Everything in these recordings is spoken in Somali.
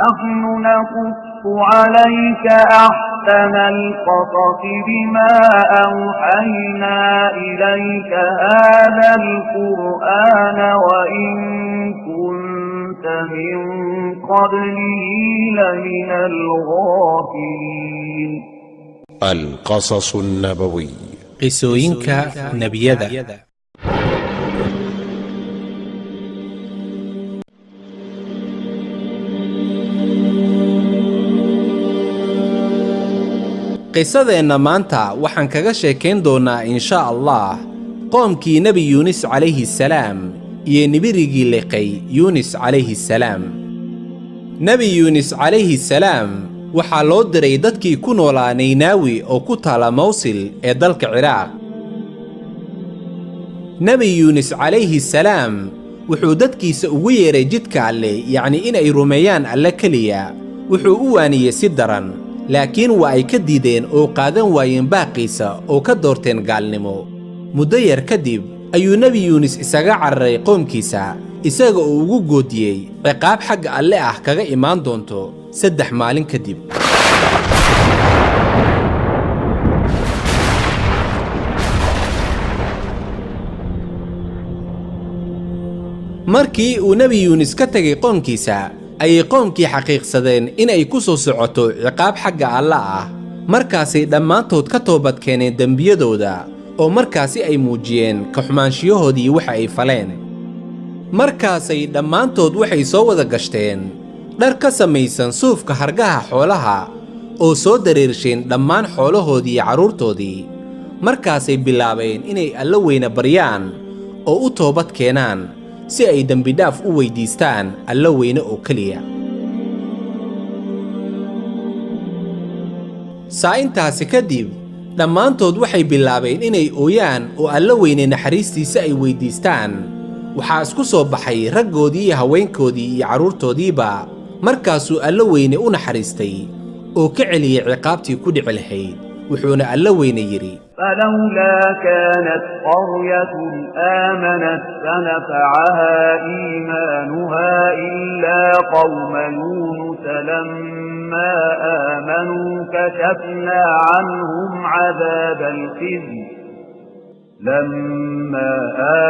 نحن نقص عليك أحسن القصص بما أوحينا إليك هذا القرآن وإن كنت من قبله لمن الغافلين. القصص النبوي. Qisooyinka nebiyada. Qisadeenna maanta waxaan kaga sheekayn doonnaa insha Allah qoomkii Nebi Yuunis calayhi salaam iyo nibirigii liqay Yuunis calayhi salaam. Nebi Yuunis calayhi salaam waxaa loo diray dadkii ku noolaa Naynaawi oo ku taala Mawsil ee dalka Ciraaq. Nebi Yuunis calayhi salaam wuxuu dadkiisa ugu yeeray jidka Alle, yacni inay rumeeyaan Alle keliya. Wuxuu u waaniyey si daran, laakiin waa ay ka diideen oo qaadan waayeen baaqiisa oo ka doorteen gaalnimo. Muddo yar kadib ayuu Nebi Yuunis isaga cararay qoomkiisa, isaga oo ugu goodiyey ciqaab xagga Alle ah kaga imaan doonto 3 maalin kadib. Markii uu Nebi Yuunis ka tegay qoomkiisa, ayay qoomkii xaqiiqsadeen inay ku soo socoto ciqaab xagga Alle ah. Markaasay dhammaantood ka toobad keeneen dembiyadooda oo markaasi ay muujiyeen ka xumaanshiyahoodii waxa ay faleen. Markaasay dhammaantood waxay soo wada gashteen dhar ka samaysan suufka hargaha xoolaha oo soo dareersheen dhammaan xoolahoodii iyo carruurtoodii. Markaasay bilaabeen inay Alla weyne baryaan oo u toobad keenaan si ay dembidhaaf u weydiistaan Alla weyne oo keliya. Saa intaasi kadib dhammaantood waxay bilaabeen inay ooyaan oo Alla weyne naxariistiisa ay weydiistaan. Waxaa isku soo baxay raggoodii iyo haweenkoodii iyo carruurtoodiiba. Markaasuu Alla weyne u naxariistay oo ka celiyey ciqaabtii ku dhici lahayd. Wuxuuna Alla weyne yidhi: فلولا كانت قرية آمنت فنفعها إيمانها إلا قوم يونس لما آمنوا كشفنا عنهم عذاب الخزي لما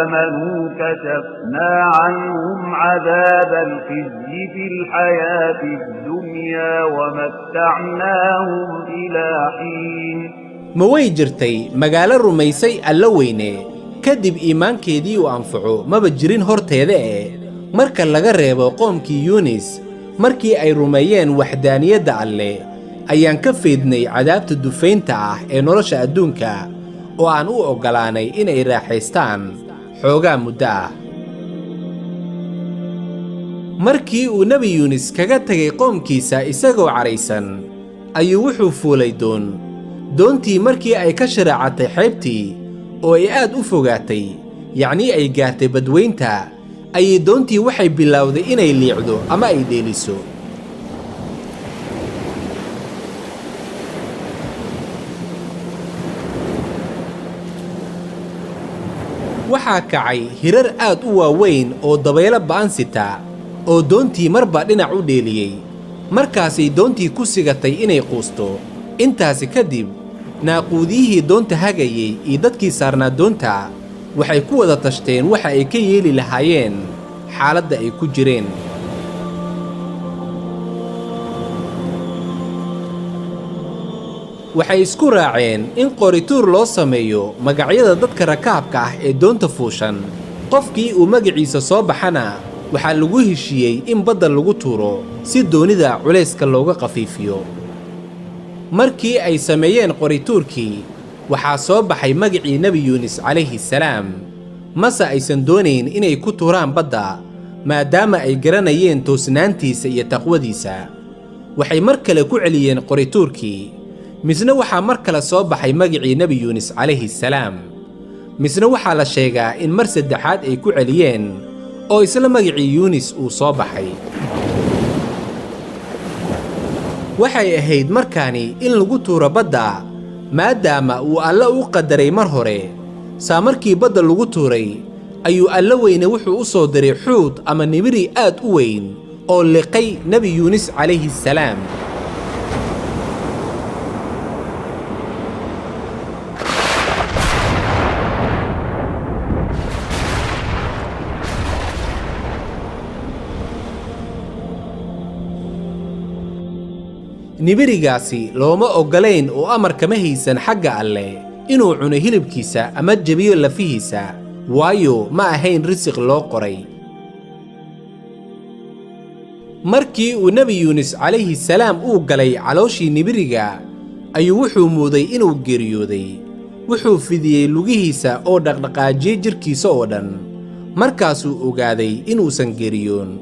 آمنوا كشفنا عنهم عذاب الخزي في الحياة الدنيا ومتعناهم إلى حين. Ma way jirtay magaalo rumaysay Alla weyne kadib iimaankeedii uu anfaco maba jirin horteeda ee marka laga reebo qoomkii Yuunis. Markii ay rumeeyeen waxdaaniyadda Alle ayaan ka faydnay cadaabta dufaynta ah ee nolosha adduunka oo aan u oggolaanay inay raaxaystaan xoogaa muddo ah. Markii uu Nebi Yuunis kaga tegay qoomkiisa isagoo caraysan, ayuu wuxuu fuulay doon. Doontii markii ay ka sharaacatay xeebtii oo ay aad u fogaatay, yacnii ay gaartay badweynta, ayay doontii waxay bilowday inay liicdo ama ay dheeliso. Waxaa kacay hirar aad u waaweyn oo dabaylo ba'an sita oo doontii marba dhinac u dheeliyey. Markaasay doontii ku sigatay inay quusto. Intaasi kadib naaquudiyihii doonta hagayey iyo dadkii saarnaa doonta waxay ku wada tashteen waxa ay ka yeeli lahaayeen xaaladda ay ku jireen. Waxay isku raaceen in qorituur loo sameeyo magacyada dadka rakaabka ah ee doonta fuushan. Qofkii uu magaciisa soo baxana waxaa lagu heshiiyey in badda lagu tuuro si doonida culayska looga khafiifiyo. Markii ay sameeyeen qorituurkii, waxaa soo baxay magacii Nebi Yuunis calayhi salaam. Mase aysan doonayn inay ku tuuraan badda maadaama ay garanayeen toosnaantiisa iyo taqwadiisa. Waxay mar kale ku celiyeen qorituurkii, misna waxaa mar kale soo baxay magacii Nebi Yuunis calayhi salaam. Misna waxaa la sheegaa in mar saddexaad ay ku celiyeen oo isla magacii Yuunis uu soo baxay. Waxay ahayd markaani in lagu tuuro badda maadaama uu Alle u qadaray mar hore. Saa markii badda lagu tuuray ayuu Alla weyne wuxuu u soo diray xuut ama nibiri aad u weyn oo liqay Nebi Yuunis calayhi salaam. Nibirigaasi looma oggolayn oo amar kama haysan xagga Alle inuu cuno hilibkiisa ama jebiyo lafihiisa, waayo ma ahayn risiq loo qoray. Markii uu Nebi Yuunis calayhi salaam uu galay calooshii nibiriga, ayuu wuxuu mooday inuu geeriyooday. Wuxuu fidiyey lugihiisa oo dhaqdhaqaajiyey jirkiisa oo dhan. Markaasuu ogaaday inuusan geeriyoon.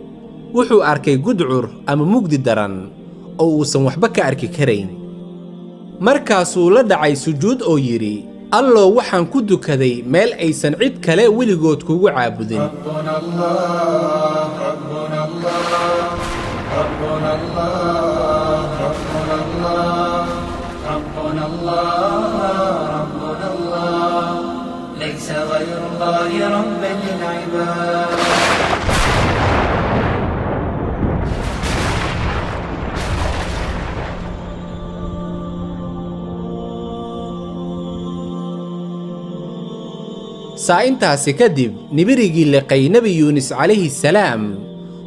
Wuxuu arkay gudcur ama mugdi daran oo uusan waxba ka arki karayn. Markaasuu la dhacay sujuud oo yidhi, Allow, waxaan ku dukaday meel aysan cid kale weligood kugu caabudin. ربنا الله ربنا الله ربنا الله ربنا الله ربنا الله ربنا الله ليس غير الله ربا للعباد. Saa intaasi kadib nibirigii liqay Nebi Yuunis calayhi salaam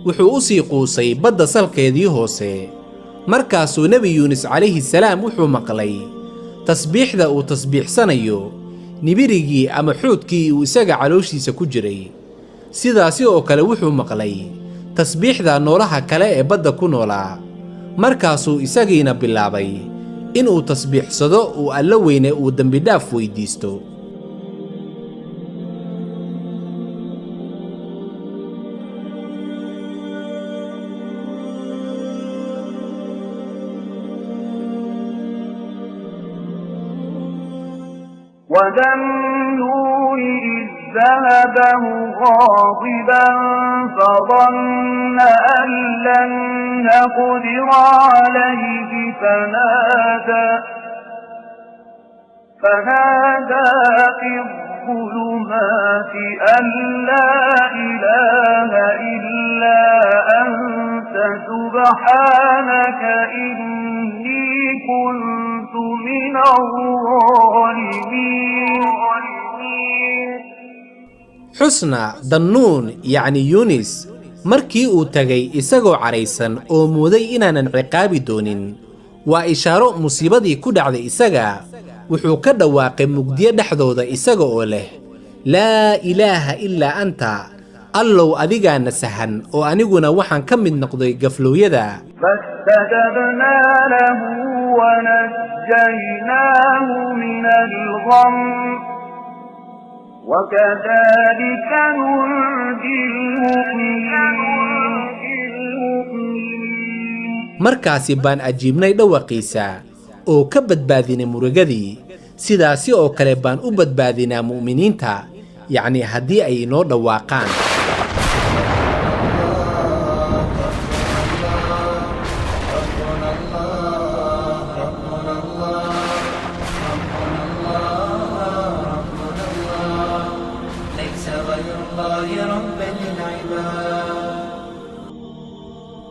wuxuu u sii quusay badda salkeedii hoose. Markaasuu Nebi Yuunis calayhi salaam wuxuu maqlay tasbiixda uu tasbiixsanayo nibirigii ama xuudkii uu isaga calooshiisa ku jiray. Sidaasi oo kale wuxuu maqlay tasbiixda noolaha kale ee badda ku noolaa. Markaasuu isagiina bilaabay inuu tasbiixsado uu Alla weyne uu dembidhaaf weydiisto. وذا النون إذ ذهب مغاضبا فظن أن لن نقدر عليه فنادى في الظلمات أن لا إله إلا أنت سبحانك إني كنت من الظالمين. Xusna Dannuun, yacni Yuunis, markii uu tagay isagoo caraysan oo mooday inaanan ciqaabi doonin, waa ishaaro musiibadii ku dhacday isaga. Wuxuu ka dhawaaqay mugdiyo dhexdooda isaga oo leh, laa ilaaha ilaa anta, Allow adigaana sahan oo aniguna waxaan ka mid noqday gaflooyada. فاستجبنا له ونجيناه من الغم وكذلك ننجي المؤمنين. Markaasi baan ajiibnay dhawaqiisa oo ka badbaadinay murugadii. Sidaasi oo kale baan u badbaadinaa mu'miniinta, yacni haddii ay inoo dhawaaqaan. ربنا الله ربنا الله ربنا الله ربنا الله ليس غير الله ربا للعباد.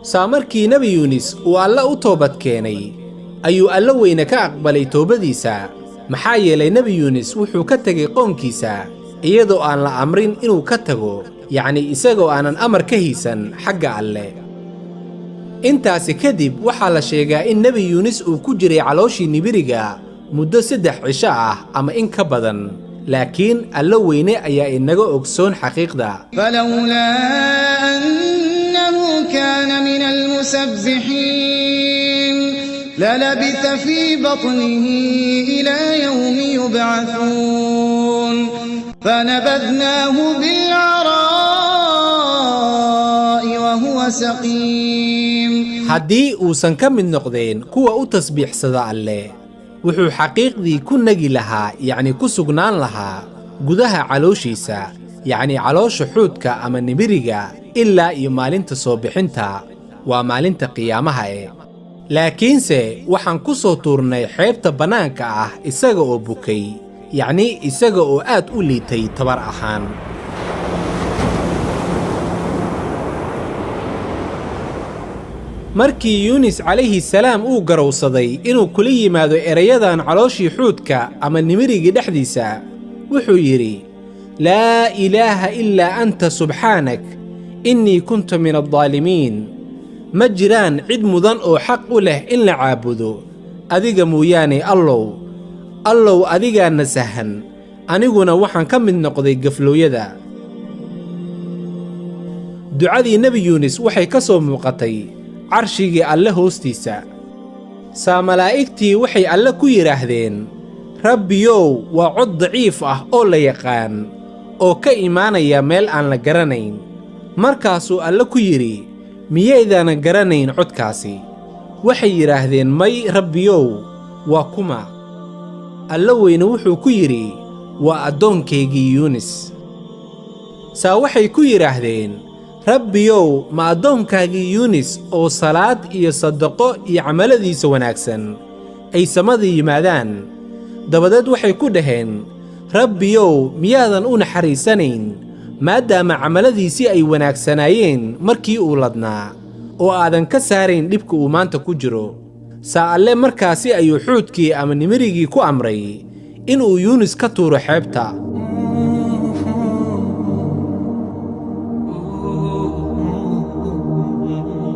Saa markii Nebi Yuunis uu Alle u toobad keenay, ayuu Alla weyne ka aqbalay toobadiisa, maxaa yeelay Nebi Yuunis wuxuu ka tegey qoonkiisa iyadoo aan la amrin inuu ka tago, yacni isagoo aanan amar ka haysan xagga Alle. Intaasi kadib waxaa la sheegaa in Nebi Yuunis uu ku jiray calooshii nibiriga muddo 3 cisho ah ama in ka badan, laakiin Alla weyne ayaa inaga ogsoon xaqiiqda. فلولا أنه كان من المسبحين للبث في بطنه إلى يوم يبعثون. فنبذناه بالعراء وهو سقيم. Haddii uusan ka mid noqdeen kuwa u tasbiixsada Alle, wuxuu xaqiiqdii ku nagi lahaa, yacni ku sugnaan lahaa gudaha calooshiisa, yacni caloosha xuudka ama nibiriga, ilaa iyo maalinta soo bixinta, waa maalinta qiyaamaha e. Laakiinse waxaan ku soo tuurnay xeebta bannaanka ah isaga oo bukay, yacni isaga oo aad u liitay tabar ahaan. Markii Yuunis calayhi salaam uu garowsaday inuu kula yimaado erayadan calooshii xuudka ama nimirigii dhexdiisa, wuxuu yidhi: "Laa ilaaha ilaa anta subxaanak, innii kuntu min addaalimiin." Ma jiraan cid mudan oo xaq u leh in la caabudo adiga mooyaane, Allow, Allow, adigaa nasahan, aniguna waxaan ka mid noqday gaflooyada. Ducadii Nebi Yuunis waxay ka soo muuqatay carshigii Alle hoostiisa. Saa malaa'igtii waxay Alle ku yidhaahdeen: "Rabbiyow, waa cod daciif ah oo la yaqaan oo ka imaanaya meel aan la garanayn." Markaasuu Alle ku yidhi: "Miyaydaanan garanayn codkaasi?" Waxay yidhaahdeen: "May, Rabbiyow, waa kuma?" Alla weyne wuxuu ku yidhi: "Waa addoonkaygii Yuunis." Saa waxay ku yidhaahdeen: "Rabbiyow, ma addoonkaagii Yuunis oo salaad iyo sadaqo iyo camaladiisa wanaagsan ay samada yimaadaan?" Dabadeed waxay ku dhaheen: "Rabbiyow, miyaadan u naxariisanayn maadaama camaladiisii ay wanaagsanaayeen markii uu ladnaa, oo aadan ka saarayn dhibka uu maanta ku jiro?" Saa Alle markaasi ayuu xuudkii ama nimirigii ku amray inuu Yuunis ka tuuro xeebta.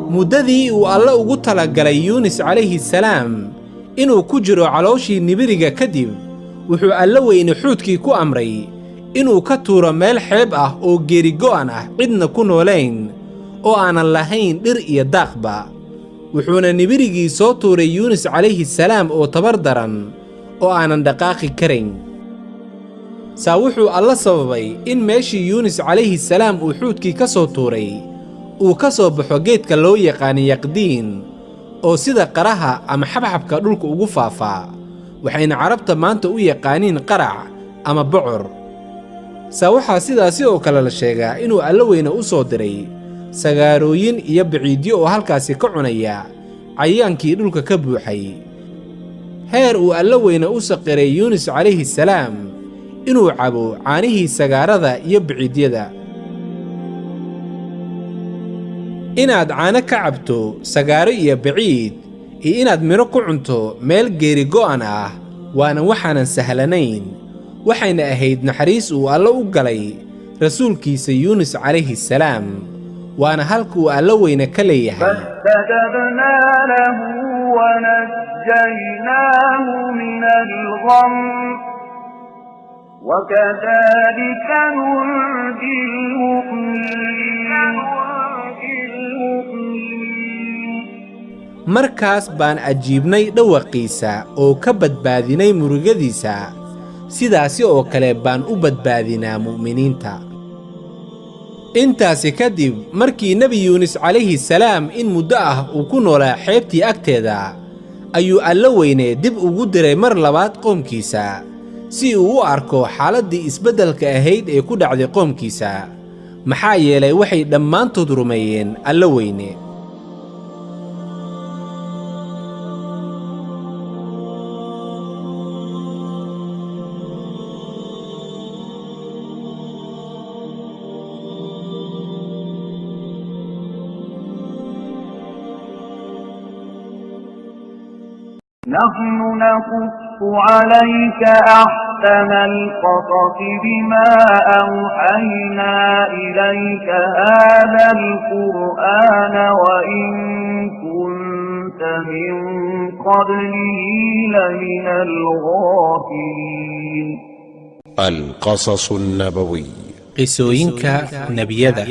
Muddadii uu Alle ugu talagalay Yuunis calayhi salaam inuu ku jiro calooshii nibiriga kadib, wuxuu Alle weyne xuudkii ku amray inuu ka tuuro meel xeeb ah oo geerigo'an ah, cidna ku noolayn oo aanan lahayn dhir iyo daaqba. Wuxuuna nibirigii soo tuuray Yuunis calayhi salaam oo tabar daran oo aanan dhaqaaqi karayn. Saa wuxuu Alla sababay in meeshii Yuunis calayhi salaam uu xuudkii ka soo tuuray uu ka soo baxo geedka loo yaqaana yaqdiin, oo sida qaraha ama xabxabka dhulka ugu faafaa, waxayna Carabta maanta u yaqaaniin qarac ama bocor. Saa waxaa sidaasi oo kale la sheegaa inuu Alla weyne u soo diray sagaarooyin iyo baciidyo oo halkaasi ka cunaya cayayaankii dhulka ka buuxay, heer uu Alla weyne u saqiray Yuunis calayhi salaam inuu cabo caanihii sagaarada iyo baciidyada. Inaad caano ka cabto sagaaro iyo baciid iyo inaad midho ku cunto meel geeri go'an ah waana waxaanan sahlanayn. Waxayna ahayd naxariis uu Alle u galay rasuulkiisa Yuunis calayhi salaam, waana halka uu Alla weyne ka leeyahay: فاستجبنا له ونجيناه من الغم، وكذلك ننجي المؤمنين. Markaas baan ajiibnay dhawaqiisa oo ka badbaadinay murugadiisa, sidaasi oo kale baan u badbaadinaa mu'miniinta. Intaasi kadib, markii Nebi Yuunis calayhi salaam in muddo ah uu ku noolaa xeebtii agteeda, ayuu Alla weyne dib ugu diray mar labaad qoomkiisa si uu u arko xaaladdii isbeddelka ahayd ee ku dhacday qoomkiisa, maxaa yeelay waxay dhammaantood rumeeyeen Alla weyne. نحن نقص عليك أحسن القصص بما أوحينا إليك هذا القرآن وإن كنت من قبله لمن الغافلين. القصص النبوي. Qisooyinka nebiyada.